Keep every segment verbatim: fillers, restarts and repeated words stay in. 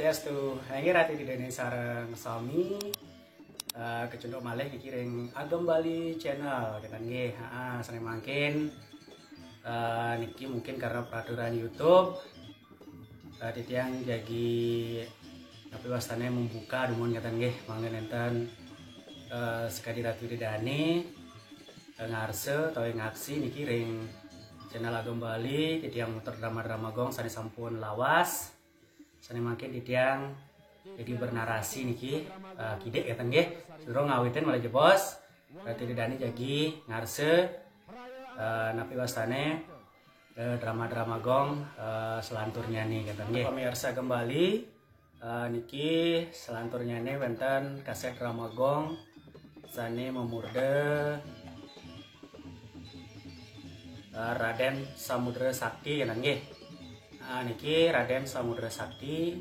Astu, inggih Ratu Ida Dané sareng sami, eh, kecunduk malih niki ring Agem Bali Channel, kénten nggih. Ha, sané mangkin, eh, niki mungkin karena peraturan YouTube, eh, titiang jagi napi wastané membuka dumun kénten nggih, mangda nénten, eh, sakadi Ratu Ida Dané, eh, ngarsa utawi ngaksi niki ring channel Agem Bali, titiang muter drama-drama gong sané sampun lawas. Sané mangkin titiang jagi bernarasi niki, eh, kidik kénten nggih. Durung ngawitin malih jebos, Ratu Ida Dané jagi ngarsa, eh, napi wastané, eh, drama-drama gong, eh, selanturnyané kénten nggih. Pamirsa Agem Bali, eh, niki selanturnyané wénten kasét drama gong sané mamurda, eh, Radén Samudra Sakti kénten nggih. Ah, niki Radén Samudra Sakti.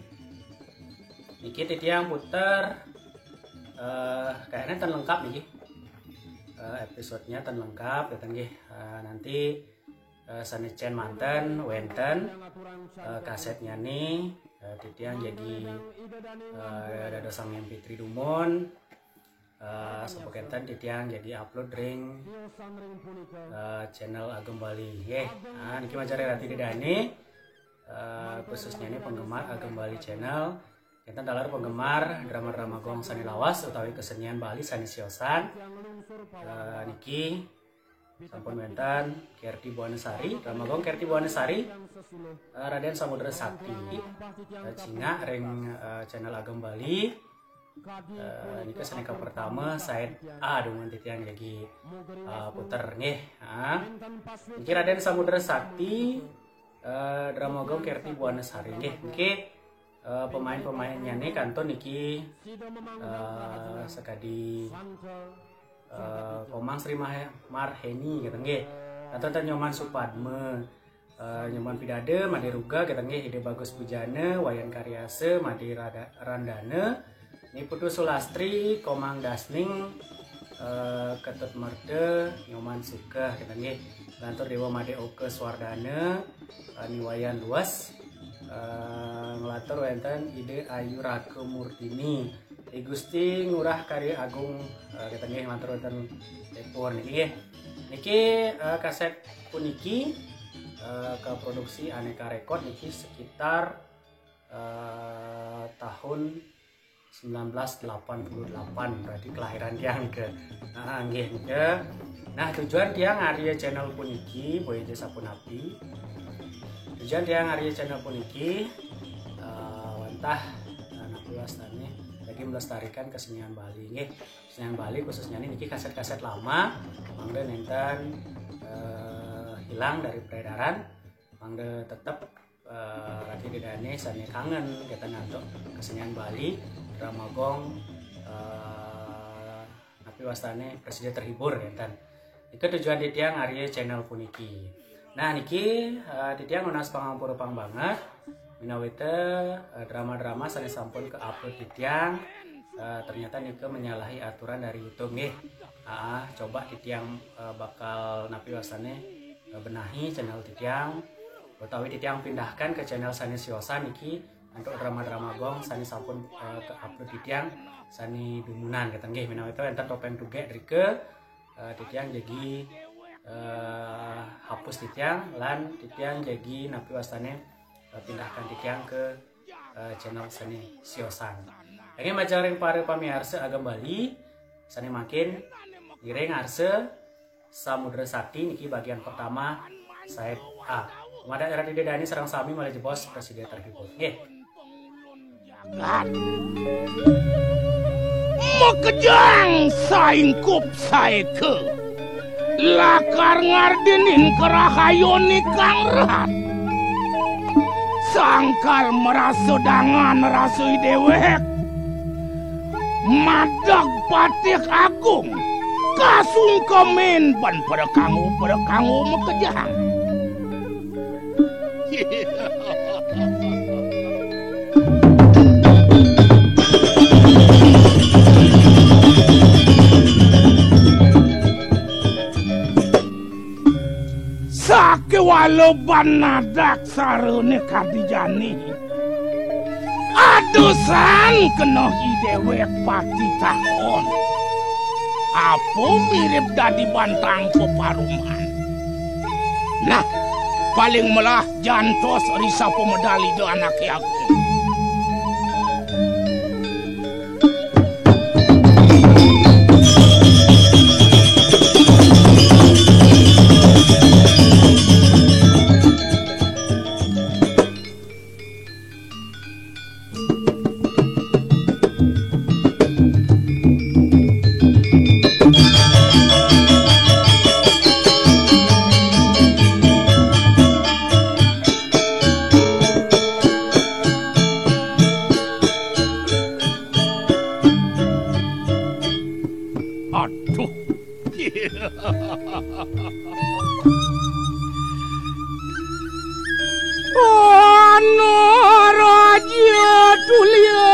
Niki titiang puter, eh, kayaknya ten lengkap niki. Eh, episodenya ten lengkap, kénten nggih. Eh, nanti, eh, sané cén manten, wénten, eh, kasétnyané, eh, titiang jagi, eh, dadosang M P three dumun. Eh, sapukénten titiang jagi upload ring, eh, channel Agem Bali nggih. Nah, niki majeng ring Ratu Ida Dané, eh, khususnyané penggemar Agem Bali Channel. Kénten taler penggemar drama-drama gong sané lawas utawi kesenian Bali sané siosan. Eh, niki sampun wénten Kerti Buanasari, drama gong Kerti Buanasari, eh, Radén Samudra Sakti. Eh, cingak ring, eh, channel Agem Bali. Eh, nika sané kapertama side A dumun titiang jagi, eh, puter nggih. Ha. Niki Radén Samudra Sakti, eh, drama gong Kerti Buanasari nggih. Niki, eh, pemain-pemainnyané kantun niki, eh, sakadi, eh, Komang Sri Mah-, Marheni kénten nggih. Kantun ten Nyoman Supadma, eh, Nyoman Pidada, Madé Ruga, kénten nggih, Ida Bagus Pujana, Wayan Karyasa, Madé Rada-, Randana, Ni Putu Sulastri, Komang Dasning, eh, Ketut Merta, Nyoman Sukeh, kénten nggih. Lantur Déwa Madé Oka Swardana, eh, Ni Wayan Luwes, eh, nglantur wénten Ida Ayu Raka Murtini, I Gusti Ngurah Karya Agung, eh, kénten nggih, matur wénten ipun niki nggih. Niki, eh, kasét puniki, eh, kaproduksi Aneka Record niki sekitar, eh, tahun sembilan belas delapan puluh delapan, berarti kelahiran tiang nika. Ah, nggih nika. Nah, tujuan tiang ngarya channel puniki, boya ja sapunapi. Tujuan tiang ngarya channel puniki, eh, wantah, eh, napi wastané lagi melestarikan kesenian Bali nggih. Kesenian Bali khususnyané niki kasét-kasét lama mangda nénten, eh, hilang dari peredaran, mangda tetep, eh, Ratu Ida Dané sané kangen kénten antuk kesenian Bali, drama gong, eh, napi wastané prasida terhibur kénten. Nika tujuan titiang ngarya channel puniki. Nah, niki, eh, titiang nunas pangampura pang banget minawita, eh, drama-drama sané sampun ka-upload titiang, eh, ternyata nika menyalahi aturan dari YouTube nggih. Ah, coba titiang, eh, bakal napi wastané, eh, benahi channel titiang utawi titiang pindahkan ke channel sané siosan niki antuk drama-drama gong sané sampun, eh, ka-upload titiang sané dumunan kénten nggih, minawita wénten Topéng Tugék drika, eh, titiang jagi, eh, hapus titiang lan titiang jagi napi wastané, eh, pindahkan titiang ke, eh, channel sané siosan. Inggih majeng ring para pamiarsa Agem Bali sané mangkin ngiring ngarsa Samudra Sakti niki bagian pertama side A. Dumadak Ratu Ida Dané sareng sami malih jebos prasida terhibur. Nggih. Makejang saingkup saéka. Lakar ngardinin karahayon ikang rat. Sangkal marasa dangan rasa déwék. Madeg patih agung. Kasungkemin ban pada kanggo, pada kanggo makejang. Sakéwala banadak sarané kadijani. Dusan kena i dewek pati takon. Apa mirip dadi bantang peparuman? Nah, paling melah jantos risa pemedal Ida Anake Agung. Aduh. Ana raja tulia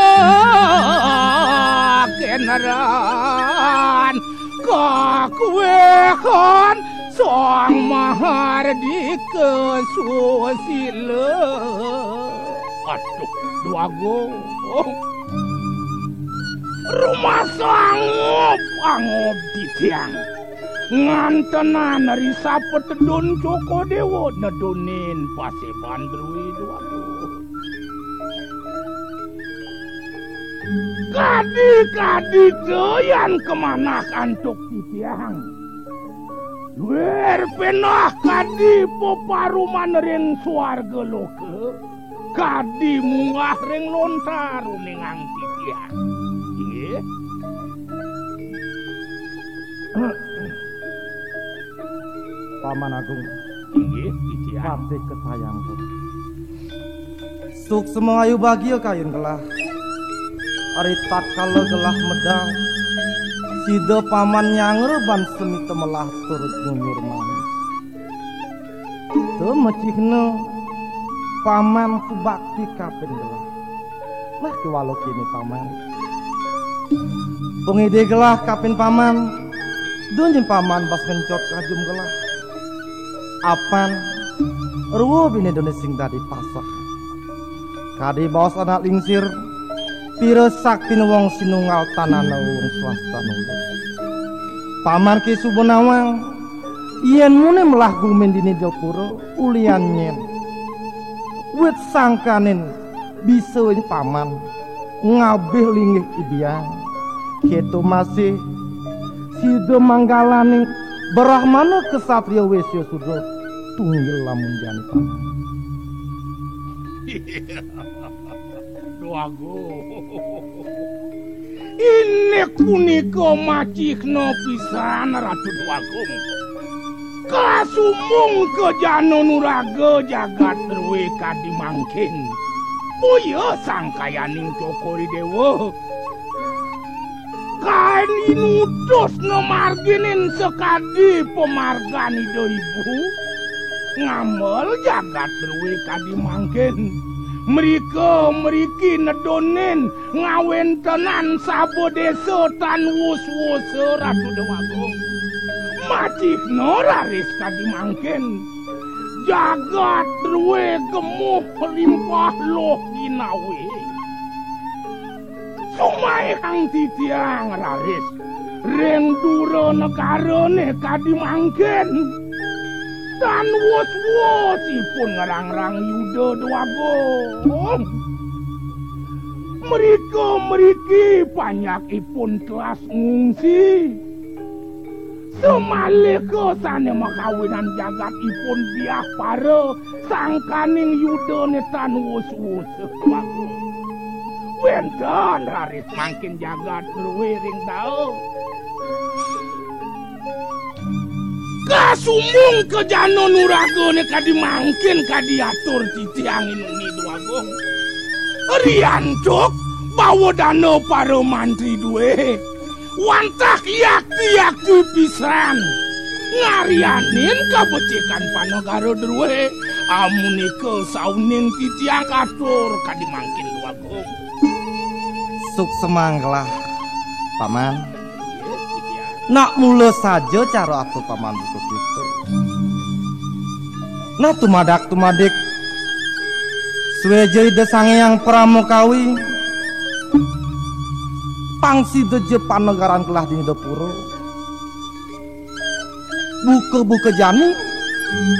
keneran kakuehan Sang Mahardika Susila. Aduh, Dwagung. Rumasa angob-angob titiang. Ngantenan risa petedun Cokor Dewa nedunin paseban drué Dwagung. Kadi-kadi yan kamanah antuk titiang. Luir penah kadi peparuman ring suarga loka, kadi munggah ring lontar uningang titiang. Inggih. Paman Agung. Inggih, titiang. Patih kasayang. Suksma ayu bagia kayun gelah. Ari tatkala gelah medal, sida paman nyanggra ban semita melah tur nyunyur manis. Tumecihna paman subakti kapin gelah. Nah, kéwala kéné paman. Pangidih gelah kapin paman, dunjun paman bas ngencot kajum gelah. Apan, rua bini duni sing dadi pasah. Kadi baos anak lingsir, pira saktiné wong sinunggal tanana wong swastana. Paman ké suba nawang, yén muné melah gumin dini dapura, ulian nyén. Wit sangkaning bisa paman ngabih linggih I Hyang. Kéto masih sida manggalaning Brahmana Ksatria Wésya Sudra tunggil lamun jani paman. Dwagung. Indik punika macihna pisan Ratu Dwagung. Kasumbung ka jana nuraga jagat drué kadi mangkin. Boya sangkayaning Cokor I Déwa. Kain inutus ngamarginin sakadi pamargan Ida Ibu. Ngamel jagat drué kadi mangkin. Mrika mriki nedunin ngawéntenan saba désa tan wus-wusa Ratu Déwagung. Macihna raris kadi mangkin. Jagat drué gemuh limpah luh ginawé. Sumaihang titiang raris ring dura negarané kadi mangkin. Tan wus-wus ipun ngrangrang Yuda Dwagung. Mrika mriki panjak ipun telas ngungsi. Samalika sané makawinan jagat ipun biah para sangkaning Yudané tan wus-wus. Wénten raris mangkin jagat drué ring dawa. Kasumbung ka jana nuragané kadi mangkin kadi atur titiang inuni Dwagung. Riantuk bawa dana para mantri drué. Wantah yakti-yakti pisan. Ngarianin kabecikan panegara drué. Amunika sauning titiang katur kadi mangkin Dwagung. Suksma gelah, Paman. Nak mula saja cara atur Paman buka kita. Nah, tumadak-tumadik, suéja Ida Sang Hyang Parama Kawi, Pang sida ja panegaran gelah dini dapura. Buka-buka jani,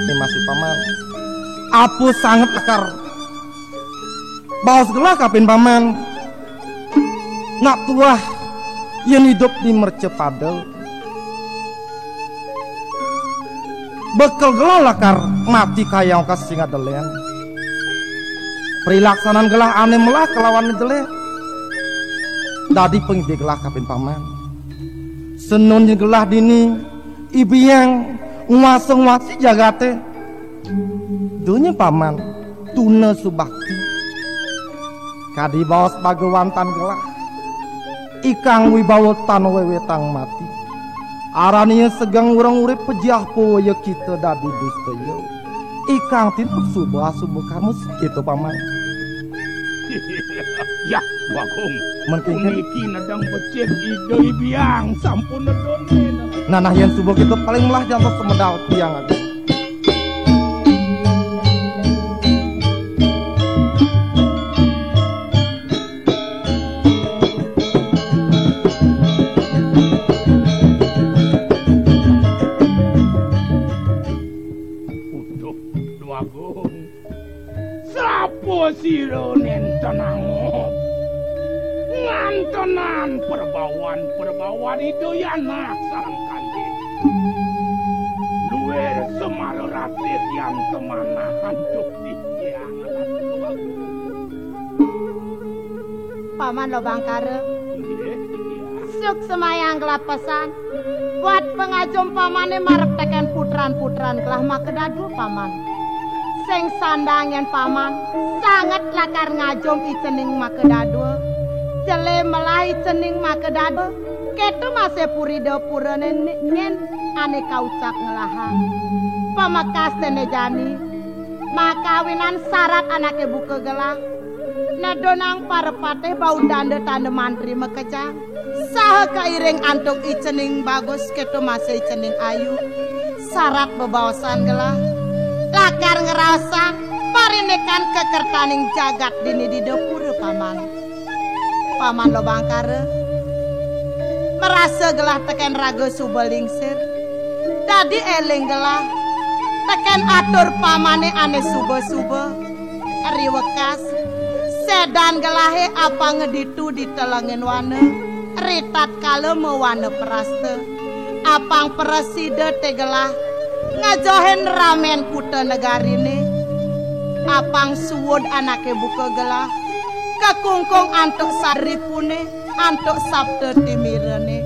nih masih paman. Apa sanget akar baos gelah kapin paman. Nak tuah yen idup di mercapada. Bekel gelah lakar mati kayang ka sing adelen. Prilaksanan gelah ane melah kelawan jelek. Dadi pangidih gelah kapin paman. Senun yen gelah dini ibiang nguasa-nguasi jagate. Dunya paman tuna subakti. Kadi baos Bhagawantan gelah. Ikang wibawa tan wewetang mati. Arania segeng ureng urip pejah pawaya kita dadi dustaya. Ikang tinut suba asuba kamus kita paman. Yah, Bagong. Men kengken. Puniki nedeng becik Ida Ibiang sampun nedone. Nah, nah, yen suba kita paling melah jantos semedal tiang agung. Uduh, Dwagung. Sapa sira nenten angop? Ngantenan perbawan-perbawan Ida Yanak sareng Kanjeng. Luwir Semara Ratih yang temanahan duk titiang. Paman Lobangkara. Nggih, titiang. Suksemayang gelah pesan. Buat pangajum pamane marep teken putran-putran gelah makadadua paman. Sing sandang yen paman sanget lakar ngajum icening makadadua. Jele melah icening makadadua. Keto masih puri dapurane ni-, nyen ane kaucap ngelahang. Pamekas tene jani. Makawinan sarat anake buka gelah. Nedonang parepatih bau tanda-tanda mantri makejang. Saha kairing antuk icening bagus keto masih icening ayu. Sarat bebaosan gelah. Lakar ngraosang parindikan kekertaning jagat dini di dapura paman. Paman Lobangkara. Marasa gelah teken raga suba lingsir. Dadi eling gelah teken atur pamane ane suba-suba. Riwekas, sedan gelahe apang ditu di telengin wana, ritatkala mawana prasta. Apang prasida te gelah, ngajohin ramen kuta negarine. Apang suud anake buka gelah, kakungkung antuk saripune, antuk sabda timirane.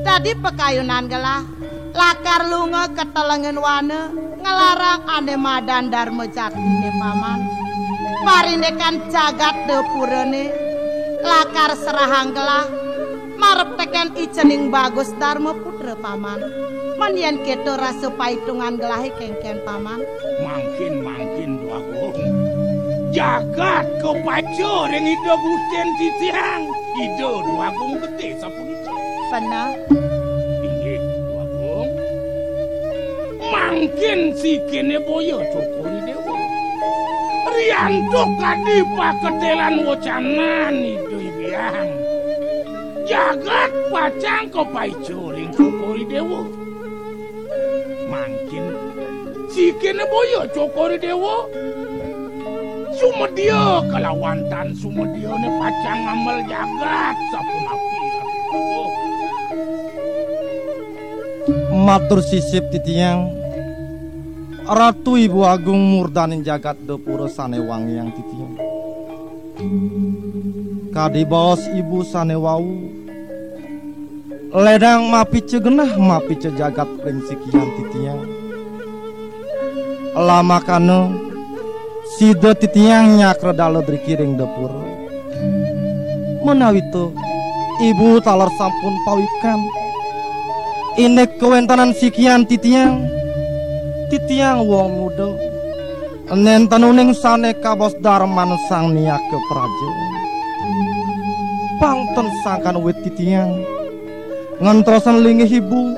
Dadi pakayunan gelah, lakar lunga ka telengin wana, nglarang ane madan Darma Jatine paman. Parindikan jagat dapurane, lakar serahang gelah, marep teken icening bagus Darma Putra paman. Men yen keto rasa paitungan gelahe kengken paman. Mangkin, mangkin, Dwagung. Jagat kapaica ring Ida Gustin titiang. Ida Dwagung getih sapunika. Beneh. Inggih, Dwagung. Mangkin sikine boya Cokor I Dewa. Riantuk kadi paketelan wacanan Ida Hyang. Jagat pacang kapaica ring Cokor I Dewa. Mangkin sikine boya Cokor I Dewa. Sumedya kalawan tan sumedyane pacang ngamel jagat sapunapi. Matur sisip titiang, Ratu Ibu Agung murdaning jagat dapura sane wangiang titiang. Kadi baos ibu sane wau, ledang mapica genah, mapica jagat ring sikian titiang. Lamakana sida titiang nyakra dala driki ring dapura. Menawita ibu taler sampun pawikan. Indik kawentenan sikian titiang, titiang wong muda. Nenten uning sane kabos darman sang niaka praja. Pang ten sangkan wit titiang ngentosan linggih ibu,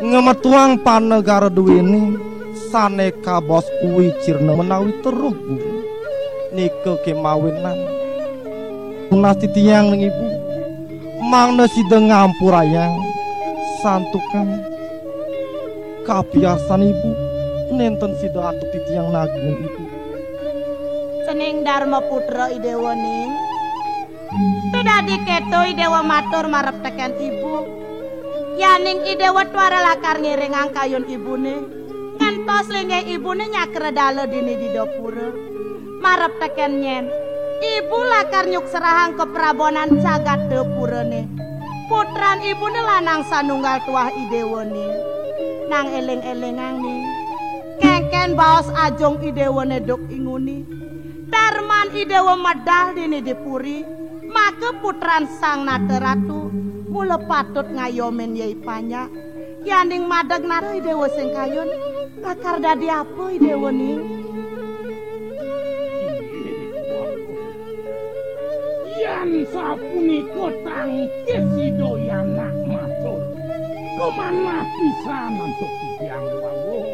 ngemetuang panegara duwene sane kabos wicirna menawi teruh, Bu. Nika kemawinan tunas titiang ning ibu. Mangda sida ngampurayang santukan kapiarsan ibu, nenten sida antuk titiang nagihang ibu. Cening Dharma Putra Idewa ning. Tudadi keto Idewa matur marep teken ibu. Yaning Idewa tuara lakar ngiringang kayun ibune. Ngantos linggih ibune nyakra dala dini di dapura. Marep teken nyen, ibu lakar nyukserahang kaprabonan jagat dapurane. Putran ibune lanang sanunggal tuah Idewa ning. Nang eling-elingang ning. Kengken baos ajung Idewane duk inguni. Darman Idewa medal dini di puri, maka putran Sang Nata Ratu mula patut ngayomin yai panjak. Yaning madeg nata Idewa sing kayun, lakar dadi apa Idewa ning? Yan sapunika tangkis Ida Yanak matur, kemanah pisan antuk titiang Déwa Agung.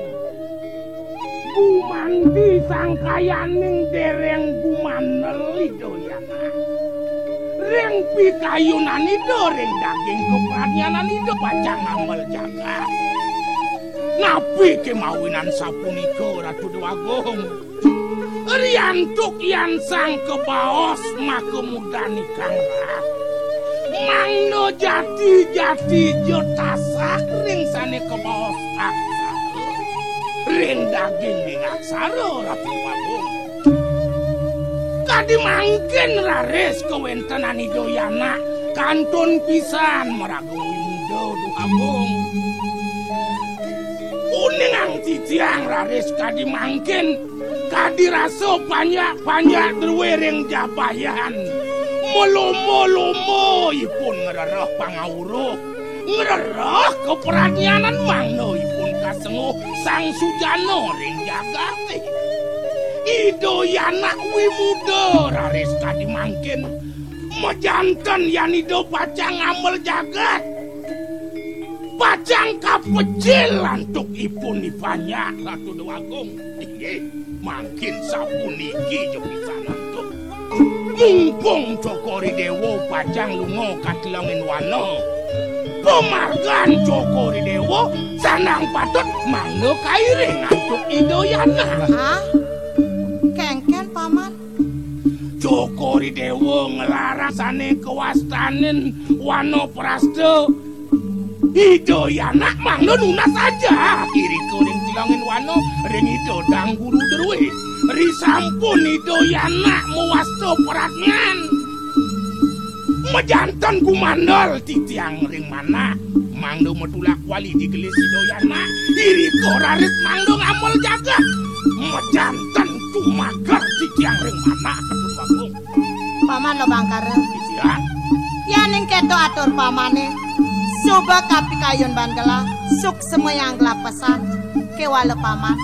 Gumanti sangkayaning dereng gumandel Ida Yanak. Ring pikayunan Ida, ring daging kapradnyanan Ida pacang ngamel jagat. Napi kemawinan sapunika, Ratu Déwa Agung? Riantuk yan sang kabaos maka mudan ikang rat. Mangda jati-jati ja tasak ring sane kabaos aksara. Ring daging ding aksara, Ratu Déwa Agung. Kadi mangkin raris kawentenan Ida Yanak kantun pisan maraga wimuda, Déwa Agung. Uningang titiang raris kadi mangkin, kadi rasa panjak-panjak druwe ring jabayan. Malomba-lomba ipun ngrereh pangawruh, ngrereh kapradnyanan mangda ipun kasenguh sang sujana ring jagate. Ida Yanak wimuda raris kadi mangkin, majanten yan Ida pacang ngamel jagat. Pacang kapecil antuk ipun ipanjak, Ratu Déwa Agung. Inggih, mangkin sapuniki ja pisan antuk. Mumpung Cokor I Déwa pacang lunga ka Telengin Wana, pamargan Cokor I Déwa sandang patut mangda kairing antuk Ida Yanak. Hah? Kengken, Paman? Cokor I Déwa nglarang sane kawastanin Wanaprastha. Ida Yanak mangda nunas ajah irika ring Telengin Wana ring Ida Dang Guru druwe. Risampun Ida Yanak mawasta pradnyan, majanten gumandel titiang ring manah, mangda matulak wali digelis Ida Yanak, irika raris mangda ngamel jagat. Majanten tumager titiang ring manah, Atur Agung. Paman Lobangkara. Titiang. Yaning keto atur pamane, suba kapikayun ban gelah, suksemayang gelah pesan, kewala Paman.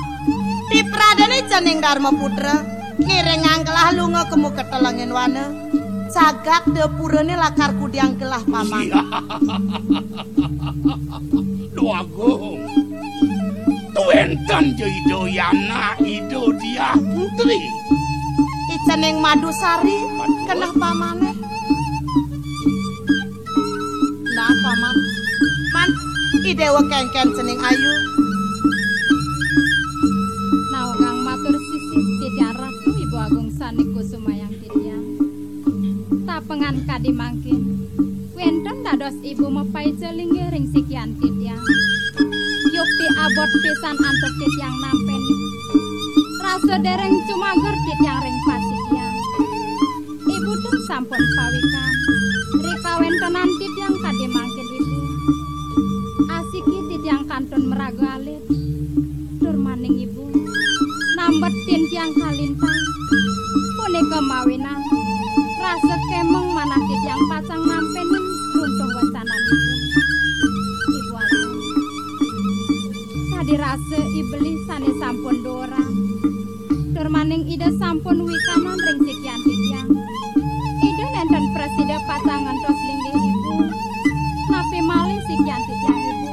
Dipradene cening Dharma Putra, ngiringang gelah lunga ka muka Telengin Wana. Jagat dapurane lakar kudiang gelah, Paman. Iya. Déwa Agung. Tuwenten ja Ida Yana, Ida Diah Putri. Icening Madusari, Madus. Keneh pamane. Nah, Paman. Man, I Déwa kengken cening ayu. Naungang matur sisip titiang Ratu Ibu Agung sane kusumayang titiang. Tapengan kadi mangkin, wenten dados ibu mapaica linggih ring sikian titiang. Yukti abot pisan antuk titiang nampen. Rasa dereng cumager titiang ring pasikian. Ibu tur sampun pawikan. Rikawentenan titiang kadi mangkin ibu. Asiki titiang kantun maraga alit. Tur maning ibu, nambet titiang kalintang. Punika mawinan rasa kemeng manah titiang pacang nampenin runtung wecanan ibu. Ibu Agung, kadi rasa I Beli sane sampun duuran. Tur maning Ida sampun wikanan ring sikian titiang. Ida nenten prasida pacang ngentos linggih ibu. Napi malih sikian titiang ibu?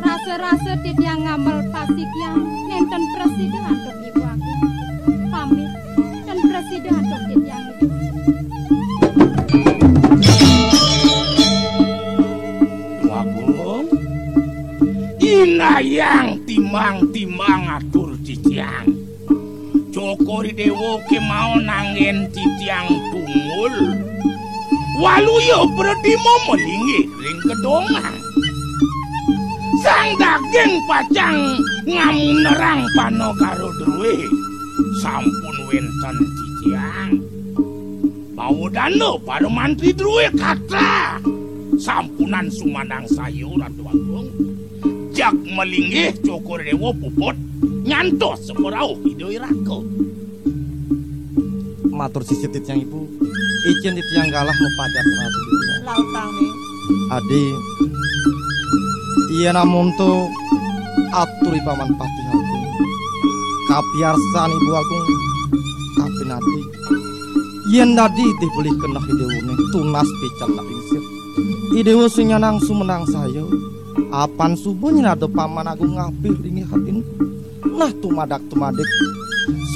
Rasa-rasa titiang ngamel pasikian nenten prasida antuk Ibu Agung. Pamit, ten prasida antuk titiang ibu. Tiang timbang-timbang atur titiang. Cokor I Déwa kémaon anggén titiang tunggul. Waluya pratima malinggih ring gedongan. Sang daging pacang ngamunerang panagara drué sampun wénten titiang. Bawa dana para mantri drué katra. Sampunang sumanangsaya Ratu Agung. Jag malinggih Cokor I Déwa puput nyantos saperauh Ida I Raka. Matur sisip titiang Ibu. Icén titiang galah mapajar Ratu titiang. Lautang, Ning. Adi, yén amonto atur I Paman Patih Agung. Kapiarsan Ibu Agung. Kapinadi. Yén dadi tih beli keneh I Déwané tunas pican nak lingsir. I Déwa sing nyanang sumanangsaya. Apan suba nyén ada Paman Agung ngabih linggih atiné. Nah tumadak-tumadik.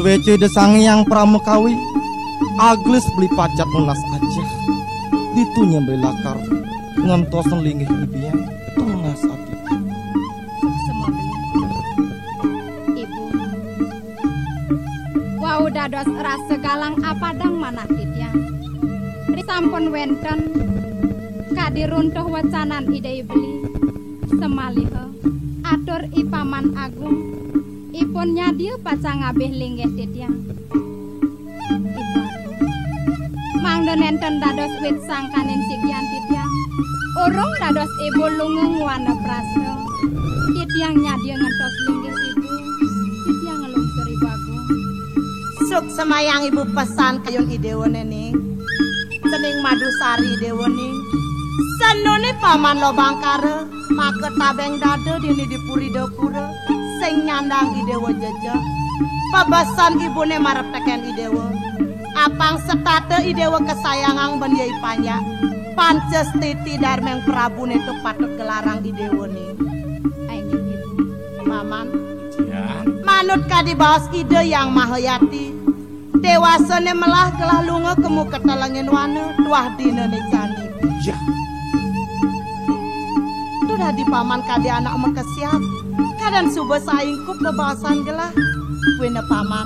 Suéca Ida Sang Hyang Pramakawi. Aglis beli pacang nunas ajah. Ditu nyén beli lakar ngentos linggih I Biang tunas ati. Semua beli. Ibu. Wau dados rasa galang apadang manah titiang. Ri sampun wénten kadi runtuh wecanan Ida I Beli. Samaliha atur I Paman Agung, ipun nyadia pacang ngabih linggih titiang. Ibu Agung. Mangda nénten dados wit sangkaning sikian titiang. Urung dados ibu lunga ngwana prasna. Titiang nyadia ngentos linggih ibu. Titiang nglungsur Ibu Agung. Suksemayang ibu pesan kayun I Déwané, Ning. Cening madu sari I Déwané. Senuné Paman Lobangkara, maka tabeng dada dini di puri dapura, sing nyandang I Déwa jejeh. Pabesan ibuné marep tekén I Déwa. Apang setata I Déwa kasayangang ban yai panjak. Panca stiti darmeng Prabuné tu patut gelarang I Déwané. Inggih, Ibu. Paman. Ya. Manut kadi baos Ida Hyang Mahayati, déwasané melah gelah lunga kemu ka telenging wana, tuah dinané jani. Ya. Tu dadi Paman kadi anak makesiab. Kadén suba saingkup bebaosan gelah. Kuwiné Paman.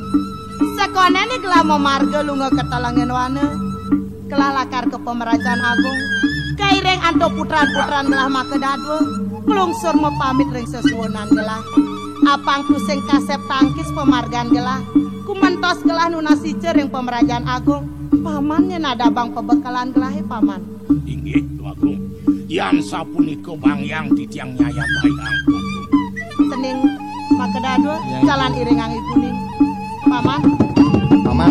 Sakonéné gelah mamarga lunga ka telenging wana. Gelah lakar ka Pamrajan Agung. Kairing antuk putran-putran gelah maka dadua. Nglungsur mapamit ring sesuunan gelah. Apang tusing kasép tangkis pamargan gelah. Kumentos gelah nunas ica ring Pamrajan Agung. Paman nyén adabang pabekelan gelahé, Paman. Inggih, Dwagung. Yan sapunika bangyang titiang nyayat baikang. Cening maka dadua, ya, jalan iringang ibuning. Paman. Paman.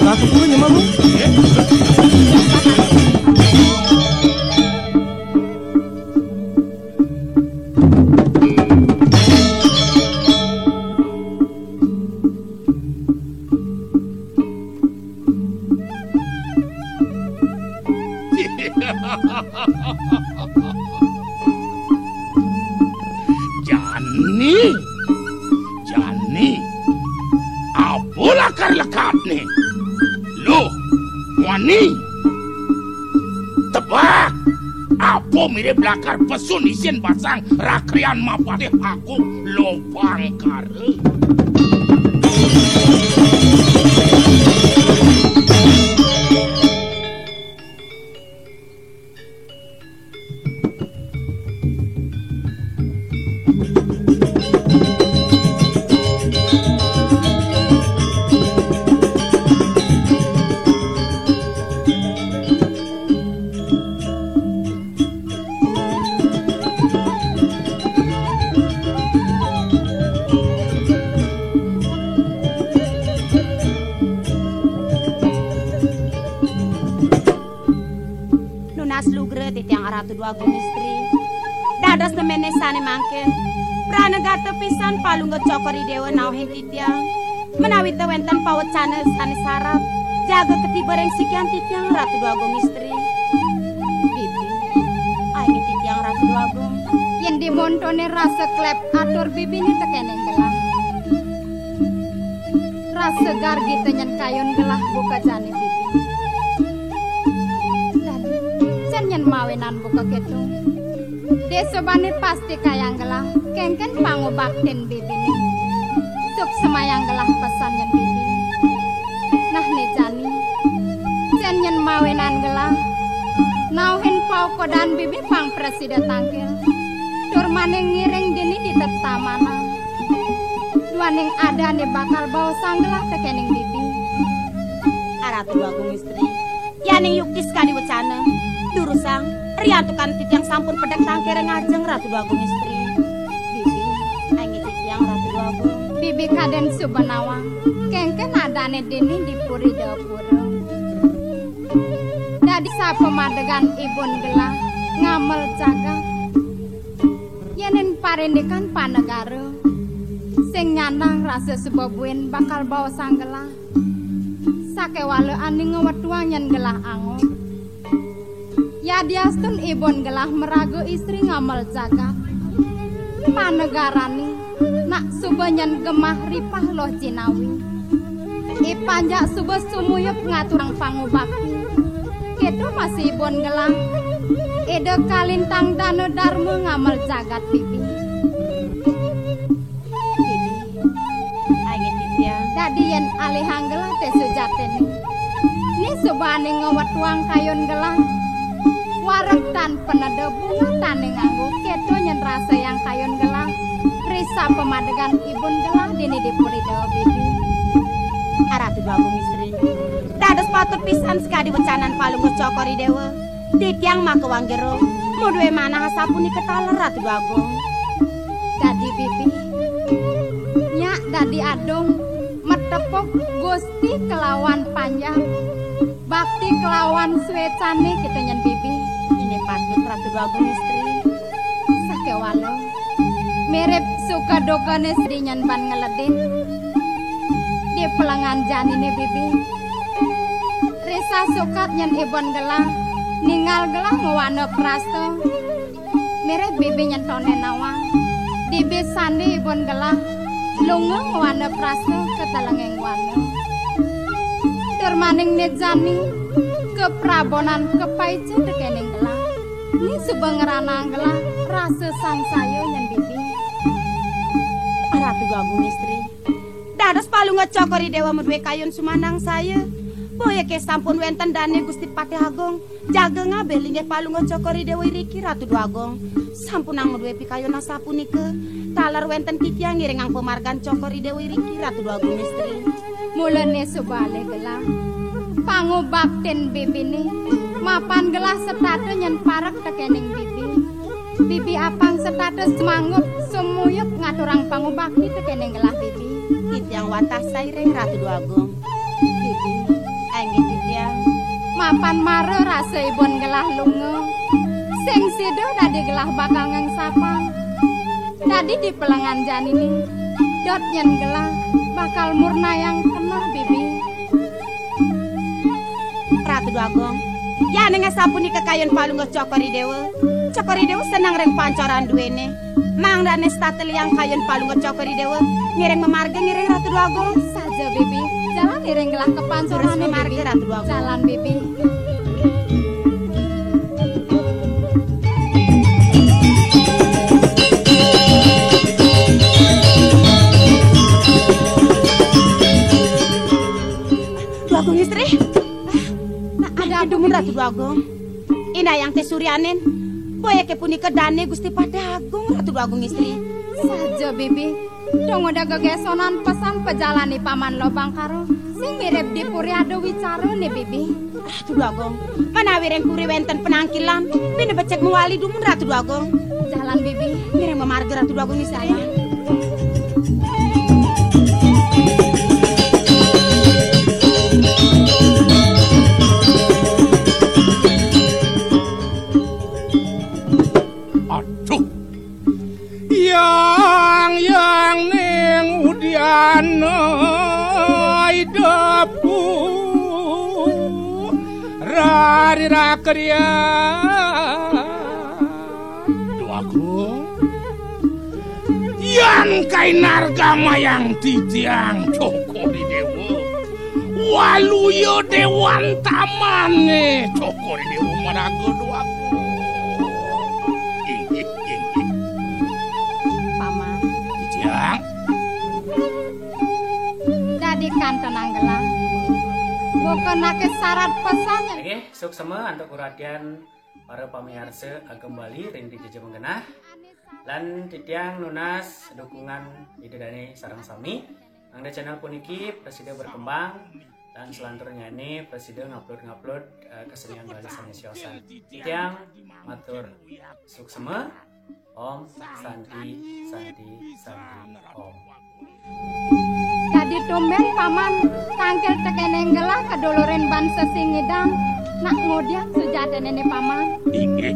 Lah, keburu nyemak, Bu. Jani, jani, apa lakar lekatné? Luh, muani. Tebak, apa mirib lakar pesu isin basang rakrian mapatih aku Lobangkara. Nunas lugra titiang Ratu Dwagung Istri. Dados nemené sané mangkin, pranagata pisan Palungguh Cokor I Déwa nauhin titiang. Menawi té wénten pawecana sané sarap, jaga katiba ring sikian titiang Ratu Dwagung Istri. Bibi, aing titiang Ratu Dwagung. Yén dimontoné rasa klep atur bibiné tekéning gelah. Rasa gargita nyén kayun gelah buka jani bibi. Dadi, cén nyén mawinan buka kéto. Dé subané pasti kayang gelah, kéngkén pangubaktin bibiné. Suksemayang gelah pesan nyén bibi. Nah, né jani, cén nyén mawinan gelah, nauhin paukudan bibi pang prasida tangkil. Tur maning ngiring dini di tetamanan. Duaning adané bakal baosang gelah tekéning bibi. Aratu Agung Istri. Yaning yukti sakadi wecana, durusang, riantukan titiang sampun pedek tangkil ring ajeng Ratu Déwa Agung Istri. Bibi, inggih titiang Ratu Déwa Agung. Bibi kadén suba nawang, kéngkén adané dini di Puri Dapura. Dadi sapamadegan ibun gelah ngamel jagat. Yéning parindikan panegara, sing nyandang rasa suba buin bakal baosang gelah. Sakéwala ané ngwetuang nyén gelah angob. Yadiastun ibun gelah maraga istri ngamel jagat. Panegarané nak suba nyén gemah ripah loh jinawi. I panjak suba sumuyup ngaturang pangubakti. Kéto masih ibun gelah. Ida kalintang dana darma ngamel jagat bibi. Bibi, inggih titiang. Dadi yén alihang gelah té sujatiné, né subané ngwetuang kayun gelah. Wareg tan paneda bunga tané nganggo, kéto nyén rasayang kayun gelah. Ri sapamadegan ibun gelah dini di Puri Déwa bibi. Aratu Déwa Agung Istri. Dados patut pisan sakadi wecanan Palungguh Cokor I Déwa. Titiang makewang jero, madué manah asapunika taler Ratu Déwa Agung. Dadi bibi, nyak dadi adung, matepuk Gusti kelawan panjak, bakti kelawan suécané kita nyén bibi. Inggih patut Ratu Déwa Agung Istri. Sakéwala, mirib suka dukané sri nyén ban ngeledin. Di pelengan janiné bibi. Risa sukat nyén ibun gelah, ningal gelah ngwana prasta. Mirib bibi nyén toné nawang. Dibi sandi ibun gelah, lunga ngwana prasta ka telenging wana. Tur maning né jani, kaprabonan kapaica tekéning gelah. Né suba ngranang gelah, rasa sangsaya nyén bibi. Aratu Agung Istri. Dados Palungguh Cokor I Déwa madué kayun sumanangsaya. Boya ké sampun wénten dané Gusti Patih Agung, jaga ngabih linggih Palungguh Cokor I Déwa iriki Ratu Déwa Agung. Sampunang madué pikayun asapunika, taler wénten titiang ngiringang pamargan Cokor I Déwa iriki Ratu Déwa Agung Istri. Mulané suba alih gelah. Pangubaktin bibiné, mapan gelah setata nyén parek tekéning bibi. Bibi apang setata sumanggup sumuyup ngaturang pangubakti tekéning gelah bibi. Titiang wantah sairing Ratu Déwa Agung. Bibi, inggih titiang. Mapan mara rasa ibun gelah lunga. Sing sida dadi gelah bakal ngangsapang. Dadi di pelengan janiné, dot nyén gelah bakal murnayang keneh bibi. Ratu Déwa Agung, yaning asapunika kayun Palungguh Cokor I Déwa. Cokor I Déwa seneng ring pancoran duéné. Mangdané setata liang kayun Palungguh Cokor I Déwa. Ngiring mamargi ngiring Ratu Déwa Agung. Saja, bibi. Jalan ngiring gelah ka pancorané, bibi. Terus mamargi, Ratu Déwa Agung. Jalan, bibi. Déwa Agung Istri. Nah, ada apa, dumun, bibi? Ratu Déwa Agung. Indayang té suryanin. Boya ké punika dané Gusti Patih Agung, Ratu Déwa Agung Istri. Saja, bibi. Dong ada gegésonan pesan pejalané Paman Lobang Karo. Sing mirib di puri ada wicara né, bibi. Ratu Déwa Agung, menawi ring puri wénten penangkilan, bina becik mawali dumun Ratu Déwa Agung. Jalan, bibi. Ngiring mamargi Ratu Déwa Agung Istri. Aduh. Yang, yang ning udiana idepku rari rakrian. Duh Agung, yan kainargamayang titiang Cokor I Déwa. Waluya déwan tamané Cokor I Déwa maraga, Duh Agung. Inggih. Bukan ake syarat pesan. Nggih, suksema antuk guru atian para pamiarsa Agem Bali ring dija genah. Lan titiang nunas dukungan Ida Dane sareng sami. Mangda channel puniki prasida berkembang lan selanturnyané prasida ngupload-ngupload eh, kesenian Bali sané siosan. Titiang matur suksema. Om Santi, Santi, Santi, Om. Dadi tumben paman tangkil tekening gelah kedulurin ban sesingidang nak ngudiang sujatine paman. Inggih.